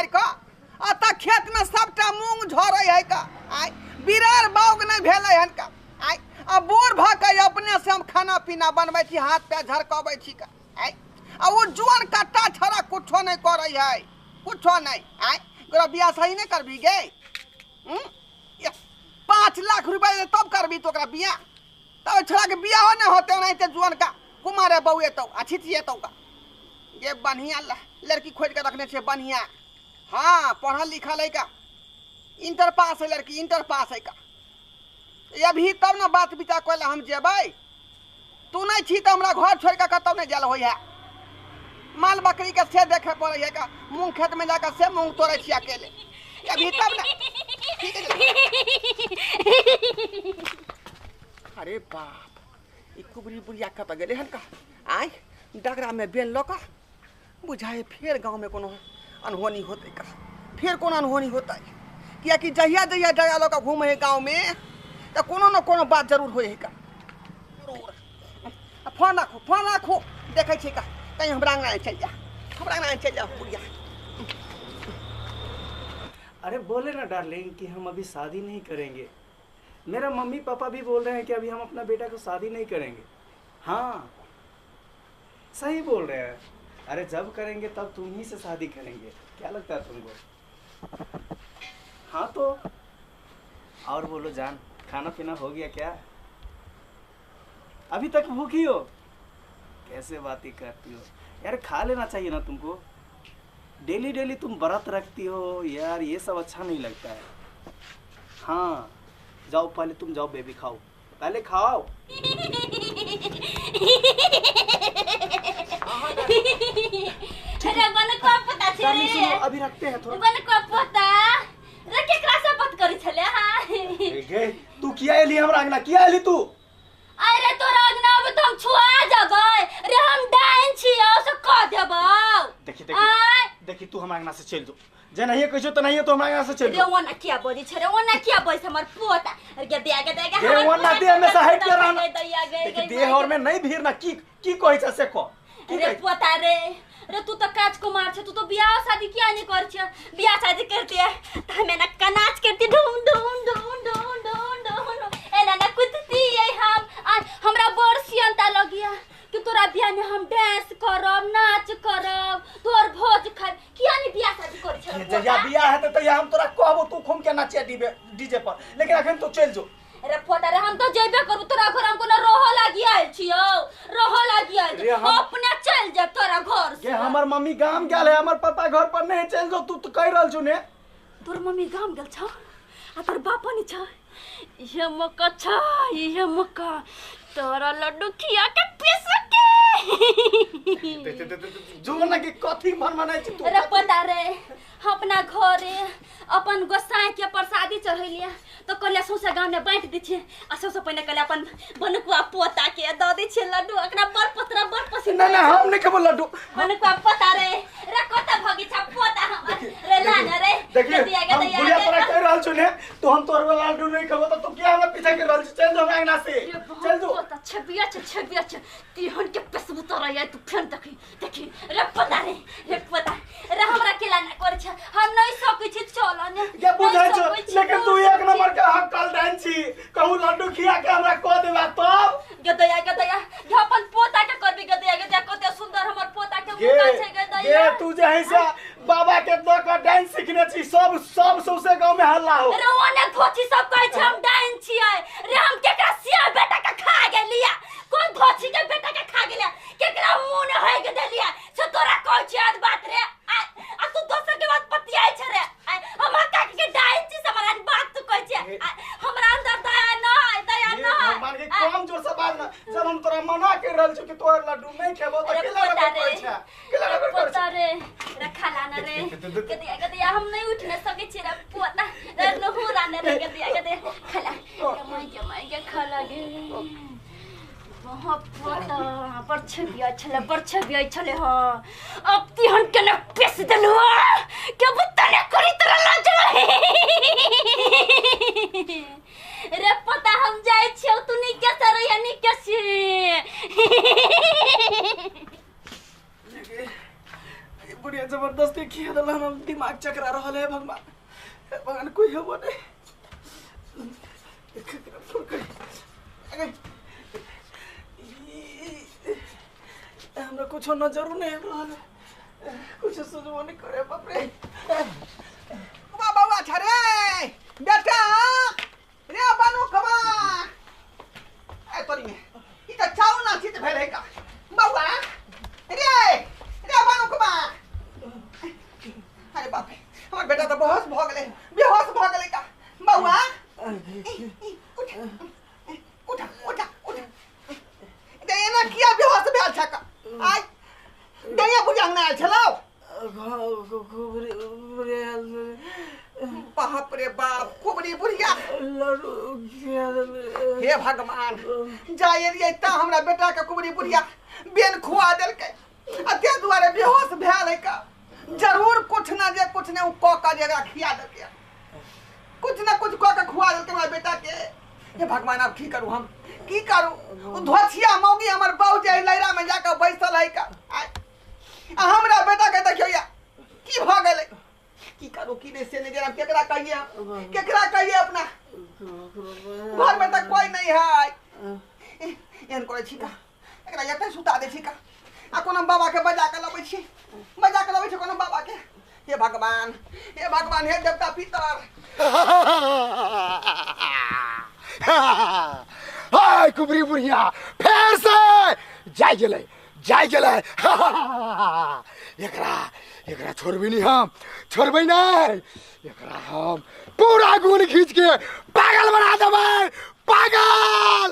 मारि कऽ अतऽ खेतमे सबटा मूँग झरै है का। आय बिरार बाउग नहि भेलै हन का। आय आ बूढ़ भऽ कऽ अपने से हम खाना पीना बनबै छी, हाथ पैर झरकबै छी का। आय आ ओ जुआन कट्टा छड़ा कुछो नहि करै है, कुछो नहि। आय तोरा बियाह सही नहि करबी गे? 5 लाख रुपया दे तब करबी तो ओकरा बियाह। तब छोड़ा के बियाहो नहि होते ओनाहिते जुआन का कुमारे बौएतौ आ छिचिएतौ का। ये बढ़िया लड़की खोज के रखने छे बढ़िया। हाँ पढ़ल लिखल है का, इंटर पास है लड़की, इंटर पास है का। अभी तब ना बात विचार कर हम जेबै। तू नहीं छी तो हमरा घर छोड़ के कतौ नहीं जाल होइ है। माल बकरी के से देखे पड़े है का, मूंग खेत में जाकर से मूंग तोड़े छी अकेले। अभी तब ना ठीक है। अरे बाप, ई कुबरी बुढ़िया कतऽ गेलै हन का? आय डगरा में बेन लऽ कऽ बुझाए फेर गाँव में कोनो अनहोनी होतै का, फेर कोनो अनहोनी होतै। कियाकि जहिया जहिया डगरा लऽ कऽ घूमै है गाँव में तऽ कोनो न कोनो बात जरूर होइ है का। फोन राखू, फोन राखू, देखै छियै का कहीं हमरा अंगना चलि जा, हमरा अंगना चलि जा बुढ़िया। अरे बोले ना डार्लिंग कि हम अभी शादी नहीं करेंगे। मेरा मम्मी पापा भी बोल रहे हैं कि अभी हम अपना बेटा को शादी नहीं करेंगे। हाँ सही बोल रहे हैं। अरे जब करेंगे तब तुम ही से शादी करेंगे, क्या लगता है तुमको? हाँ तो और बोलो जान, खाना पीना हो गया क्या? अभी तक भूखी हो? कैसे बातें करती हो यार, खा लेना चाहिए ना तुमको। डेली डेली तुम व्रत रखती हो यार, ये सब अच्छा नहीं लगता है। हाँ जाओ पहले तुम जाओ बेबी, खाओ पहले खाओ। अरे बन को पता छे रे, सुनो अभी रखते हैं थोड़ा। बन को पता रे केकरा से बात करी छले? हां गे तू किया एली हमरा अंगना, किया एली तू? अरे तोरा अंगना अब तो हम छुआ जबै रे, हम डाइन छियो से कह देबौ। देखी देखी देखी तू हमरा अंगना से चल जो, जे नहीं कहै छौ त नहीं तो हमरा अंगना से चल रे। ओना किया बजै छै रे, ओना किया बजै हमर पोता? अरे के दे के दे के हमर ओना देह में से हट के रहना। देखी देह और में नहीं भीड़ ना, की की कहै छै से कह। रे पोता रे, रे तू तो काज कुमार छे, तू तो बियाह शादी किया नहीं कर छे? बियाह शादी करती है त हमें ना कनाच करती ढूम ढूम ढूम ढूम ढूम ढूम एना ना कुदती है हम। आ हमरा बड़ सियंता लगिया कि तोरा बियाह में हम डांस करब, नाच करब, तोर भोज खाब। किया नहीं बियाह शादी कर छे? जहिया बियाह हेतै तहिया हम तोरा कहबो तू घूम के नाचे डीजे पर, लेकिन अखन तू चल जो। अरे पोता रे हम तो जेबे करू तोरा घर, हम कोनो रह लागी आयल छियौ, रह लागी आयल, अपने चल जा तोरा घर से। गे हमर मम्मी गाम गेल है, हमर पापा घर पर नहीं, चल जो तू तो कह रहल छु ने। तोर मम्मी गाम गेल छ आ तोर बाप नि छ? इहे मक्का छ, इहे मक्का तोरा लड्डू खिया के पीस के जो ना के कथी मन मनाइ छी तू। अरे पोता रे अपना घरे अपन गोसाई के प्रसादी चढ़ैलिया तो कहलिया सौंसे गाँव में बाँटि दै छियै, आ सबसे पहिने कहलिया अपन बनकुआ पोता के दऽ दै छियै लड्डू, एकरा बड़ पतरा बड़ पसंद। ना ना हम नहीं खेबो लड्डू। बनकुआ पोता रे, रे कतऽ भगै छ पोता हमर रे? लान रे देखिए हम बुढ़िया तोरा कहि रहल छु ने, तू हम तोर वाला लड्डू नहीं खेबो त तू किया हमरा पीछा कर रहल छी? चल जो हमरा अंगना से चल जो। पोता छबिया छ, छबिया छ तिहन के पेसबू तोरा या तू फेन देखी देखी। रे पोता रे, रे पोता रे हमरा केला ना कर छ, हम नहीं सकै छी चल ने। के बुझै छ लेकिन तू एक नंबर के हकल डाइन छी, कहू लड्डू खिया के हमरा कह देबा तब गदया गदया ये अपन पोता के करबी गदया गदया। कते सुंदर हमर पोता के मुका छै गदया। गे तू जे है से बाबा के the के डांस सिखने छी, सब सब सौसे गांव में हल्ला हो। रे ओने धोची सब कहै छै हम डाइन छियै रे, हम केकरा सिया बेटा के खा गेलिया? कोन धोची के बेटा के खा गेलिया? केकरा मुंह ने होय के देलिया से तोरा कहै छै आज बात रे? आ तू दोसर के बात पतियाइ छै रे। हमरा काकी के डाइन छी से हमरा बात तू कहै छै, हमरा अंदर दया न है, दया न है। भगवान के कम जोर से बाज ना, जब हम तोरा मना कर रहल छु कि तोहर लड्डू नहीं खेबो त केला रगड़ करै छै, केला रगड़ करै पोता रे रखा लाना रे गदिया गदिया हम नहीं उठ न सकै छी रे पोता रे नहुरा न रे गदिया गदिया खला के my के my के खला गे। बहुत पोता बड़ छबिया छले, बड़ छबिया छले। हां अब तिहन के न पेस देलु के बुतने करी तोरा लाज रे पोता। हम जाइ छियौ, तू नीके से रहिया, नीके से। बढ़िया जबरदस्ती खिया देला, हम दिमाग चकरा रहल है भगवान भगवान कोई हो नहीं फोन करी हमरा कुछ नजर नहीं आबि रहल है कुछ सुझबो नहीं करे बाप रे बाबा अच्छा रे बेटा रे बनू खबा ए तोरी में ई त चाउ ना चित भेल है का बौआ रे रे बनू खबा अरे बाप रे हमर बेटा त बेहोश भ गेलै बेहोश भ गेलै का बौआ उठ उठ उठ उठ दे एना किया बेहोश भेल छ का आइ दया बुझांग ना आयल छलौ बाप रे बाप कुबरी बुढ़िया हे भगवान जाय एलियै त हमरा बेटा के कुबरी बुढ़िया बेन खुआ देलकै आ ते दुआरे बेहोश भेल है का जरूर कुछ ना जे कुछ ने उ क क जे एकरा खिया देलकै कुछ ना कुछ क के खुआ देलकै हमरा बेटा के। हे भगवान अब की करू हम की करू उ धोछिया मौगी हमर बाऊ जे लैरा में जाके बैसल है का आ हमरा बेटा के देखियो या की भ गेलै की करू की नहीं से नहीं जरा केकरा कहिए केकरा कहिए अपना घर में तक कोई नहीं है एहन करै छी का एकरा एतै सुता दै छी का आ कोनो बाबा के बजा के लबै छी बजा के लबै छी कोनो बाबा के। हे भगवान हे भगवान हे देवता पितर हाय कुबरी बुढ़िया फेर से जाय गेलै जाय गेलै एकरा एकरा छोड़बै नहीं हम छोड़बै नहीं एकरा हम पूरा गुण खींच के पागल बना देबै पागल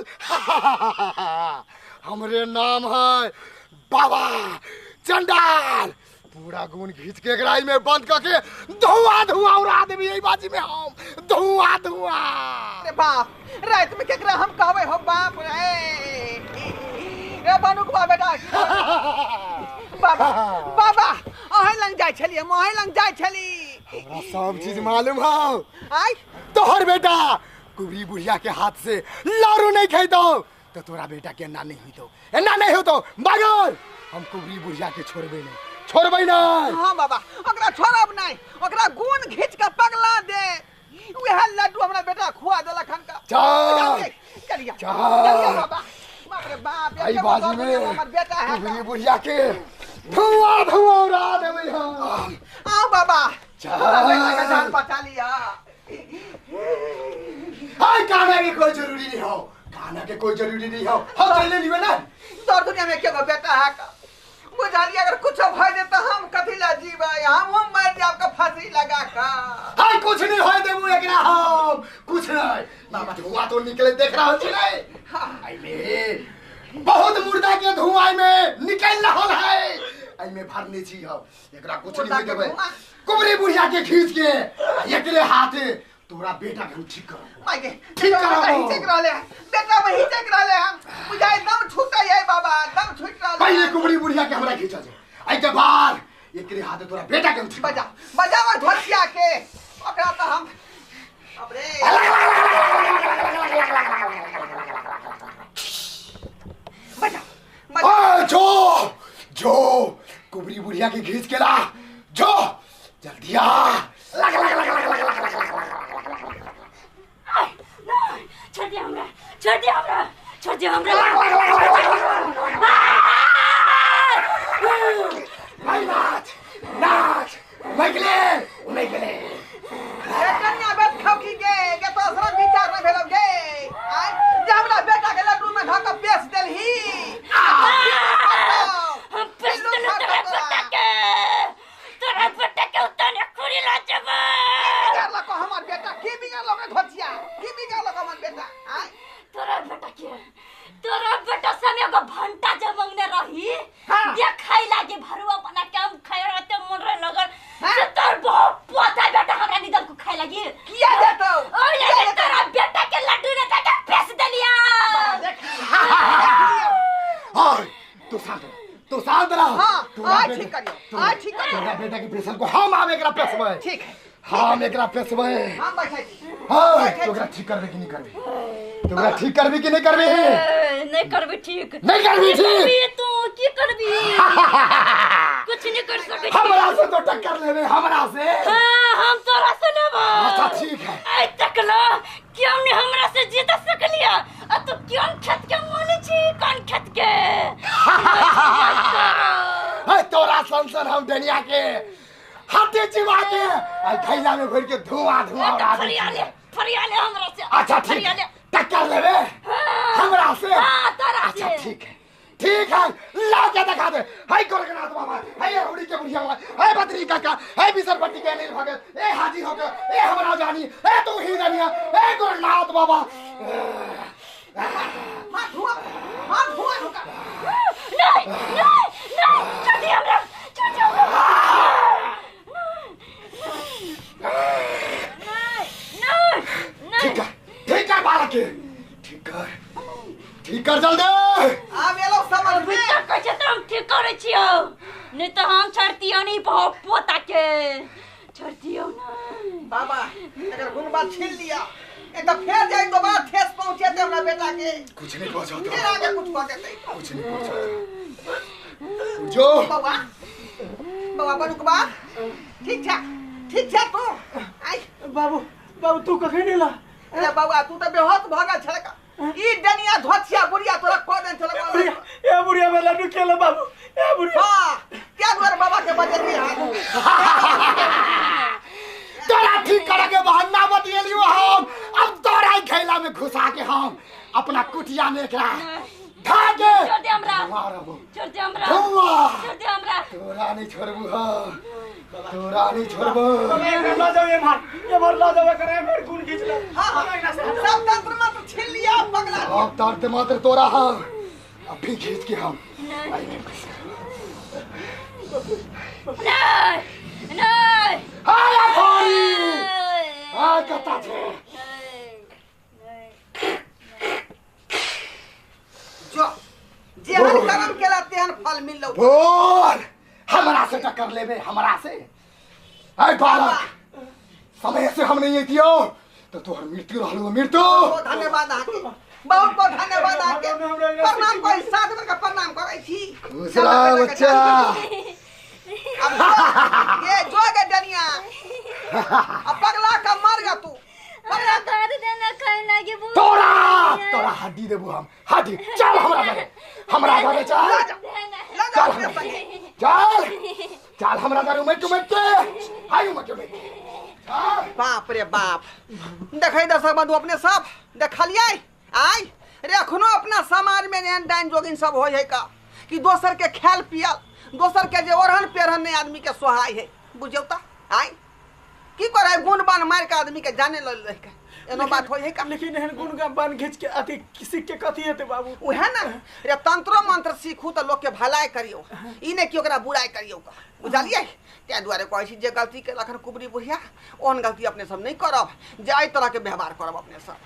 हमरे नाम है बाबा चंडाल पूरा गुण खींच के एकरा में बंद करके धुआं धुआं उड़ा देबै एहि बाजी में हम धुआं धुआं। अरे बाप रात में केकरा हम कहबै हो बाप रे रे बनुकबा बेटा बाबा बाबा अहीं लग जाइ छली हम अहीं लग जाइ छली हमरा सब चीज मालूम हौ आइ तोहर बेटा कुबरी बुढ़िया के हाथ से लारू नहीं खेतो तो तोरा बेटा के एना नहीं होतो एना नहीं होतो मगर हम कुबरी बुढ़िया के छोड़बे नहीं छोड़बे नहीं। हाँ बाबा ओकरा छोड़ब नहीं ओकरा गुण घींच के पगला दे वह लड्डू हमरा बेटा खुआ देलक हन का चल चलिया चल। चलिया बाबा बाप रे बाप आई बाजी में हमर बेटा है कुबरी बुढ़िया के धुआं धुआं उड़ा देबै हम। आओ बाबा चल। हमरा बेटा के जान बचा लिया। हाय काना के कोई जरूरी नहीं हो काना के कोई जरूरी नहीं हो हम चले लिबे ना तोर दुनिया में के बेटा है का बुझालिए अगर कुछ भय दे तो हम कथी ला जीबै हम मर जाब का फांसी लगा का। हाय कुछ नहीं होय देबू एकरा हम कुछ नहीं बाबा धुआं तो निकले देख रहल छी नहीं आई में बहुत मुर्दा के धुआं में निकल रहल है आई में भरने छी हम एकरा कुछ नहीं होय देबै कुबरी बुढ़िया के खींच के एकरे हाथे तोरा बेटा के हम ठीक करब माय के ठीक करब। हिचक रहले हैं बेटा में हिचक रहले हैं बुझाए दम छूटै है बाबा दम छूट रहले पहले कुबरी बुढ़िया के हमरा खींचा जाए आई के बाद एकरे हाथे तोरा बेटा के हम ठीक बजा बजा और धोतिया के ओकरा तो हम अब रे बजा बजा ओए जो जो कुबरी बुढ़िया के खींच के ला जो जल्दी आ लग लग लग लग लग लग लग लग नहीं छोड़ दिया हमरा छोड़ दिया हमरा छोड़ दिया हमरा भाई नाच नाच निकले निकले ए कन्या बेट खौकी गे गे तो असर विचार नहीं भेलौ गे आय जे हमरा बेटा के लड्डू में धऽ के बेच देलही हम पेश देलहुँ तोरा बेटा के तोरा बेटा के उताने खुरी ला जेबै बिगाड़लक हमर बेटा की बिगाड़लक रे धोतिया की बिगाड़लक हमर बेटा आय तोरा बेटा के तोरा बेटा समय एगो भंटा जे मंगने रही हाँ। जे खाइ लागी भरुआ बना के हम खाइ रहते मन रहे लगल हाँ। से तोर बहुत पोता बेटा हमरा निदम को खाइ लागी किया देतौ ओ ये तोरा बेटा के लड्डू ने जाके पेश देलिया देख लियौ। ओए तू शांत रह तू शांत रह हाँ, तोरा आज बेटा- ठीक करियौ, तोरा- आज ठीक करियौ। तोरा बेटा के प्रेशर को हम आवे एकरा पेशबै ठीक है हम एकरा पेसबै। हम बैठै छी। हां, तोरा ठीक करबे कि नहीं करबे? तोरा ठीक करबे कि नहीं करबे? नहीं करबे ठीक। नहीं करबी ठीक। तू की करबी? कुछ नहीं कर सकै। हमरा से तो टक्कर लेबे हमरा से। हां, हम तोरा से लेबो। अच्छा ठीक है। आइ तक ल क्यों नहीं हमरा से जीत सकलिया? आ तू क्यों खेत के मोली छी? कौन खेत के? है तोरा संसन हम दुनिया के हाथे चिबा के आ थैला में भर के धुआं धुआं उड़ा दे। फरियाले फरियाले हमरा से। अच्छा ठीक, टक्कर लेबे हमरा से। हां तोरा से। अच्छा ठीक है ठीक है, ला के दिखा दे। हाय गोरखनाथ बाबा, हाय अरुणी के बुढ़िया बाबा, हाय बद्री काका, हाय बिसरपट्टी के अनिल भगत, ए हाजी हो गए, ए हमरा जानी, ए तू ही जानिया, ए गोरखनाथ बाबा। मार धुआं, मार धुआं होगा। नहीं नहीं नहीं, छोड़ दे हमरा, छोड़ दे हमरा। नहीं नहीं नहीं। ठीक है ठीक है बालक, ठीक कर ठीक कर जल्दी। आब एलो समझ में। कहै छै तऽ हम ठीक करै छियौ, नहीं तऽ हम छोड़तियौ नहीं पोता के, छोड़तियौ नहीं। बाबा एकर गुणबा छीन लिया, एक तऽ फेर जाय दोबारा ठेस पहुंचेतै हमरा बेटा के। कुछ नहीं पहुंचाता, फेर आगे कुछ कह देतै। कुछ नहीं पहुंचाता जो। बाबा बाबा बनुकबा ठीक छै ठीक छै तू आई। बाबू बाबू तू कखन एला? अरे बाबा तू तऽ बेहोश भऽ गेल छलका। ई डनिया धोछिया बुढ़िया तोरा कह देन छलक। ए बुढ़िया में लड्डू खेला बाबू, ए बुढ़िया। हां, क्या दुआरे बाबा के बजेली हाथ। तोरा ठीक करे के बहाना बतियलियो हम। अब तोरा ही खैला में घुसा के हम अपना कुटिया में एकरा ढा के छोड़ दे हमरा, मारबो। छोड़ दे हमरा, छोड़ दे हमरा। तोरा नहीं छोड़बू हम, तोरा नहीं छोड़बू। ला जाओ ये मार, ये मार ला जाओ करे मेरे खून खींच ले। हां हां, सब तंत्र मंत्र छीन लिया पगला। अब तंत्र मंत्र तोरा हम अभी खींच के हम। नहीं नहीं। हाय अखोरी, हाय कता छे। जो जेहन कर्म केला तेहन फल मिललो। बोल हमरा से टक्कर लेबे हमरा से? अरे बालक समय से हम नहीं दियो तो तोहर मृत्यु रहलो मृत्यु। बहुत धन्यवाद अहाँके, बहुत बहुत धन्यवाद अहाँके। प्रणाम करै, सात बेर के प्रणाम करै छी। खुश रह बच्चा। अब ये जो गे डनिया, अब पगला का मर गा तू। पगला कर देना खाए लागे बु। तोरा तोरा हड्डी देबू हम, हड्डी। चल हमरा घरे, हमरा घरे चल, चल चल चल हमरा घरे उमट उमट के आई उमट उमट के। बाप रे बाप, देखै दर्शक बंधु अपने सब देखलियै आइ रे अखनो अपना समाज में एहन डाइन जोगिन सब होइ है का कि दोसर के खायल पियल, दोसर के जे ओढ़न पेढ़न नहीं आदमी के सोहाय है। बुझियौ त आइ की करे गुण बान मार के आदमी के जाने लल रह के एनो बात होइ है का। लेकिन एहन गुण का बान घिच के अथी सीख के कथी हेतै बाबू? उहे ना रे तंत्रो मंत्र सीखू त लोक के भलाई करियौ, ई नै कि ओकरा बुराई करियौ का। बुझलियै? ताहि दुआरे कहै छी जे गलती केलक हन कुबरी बुढ़िया ओहन गलती अपने सब नहीं करब, जे एहि तरह के व्यवहार करब अपने सब।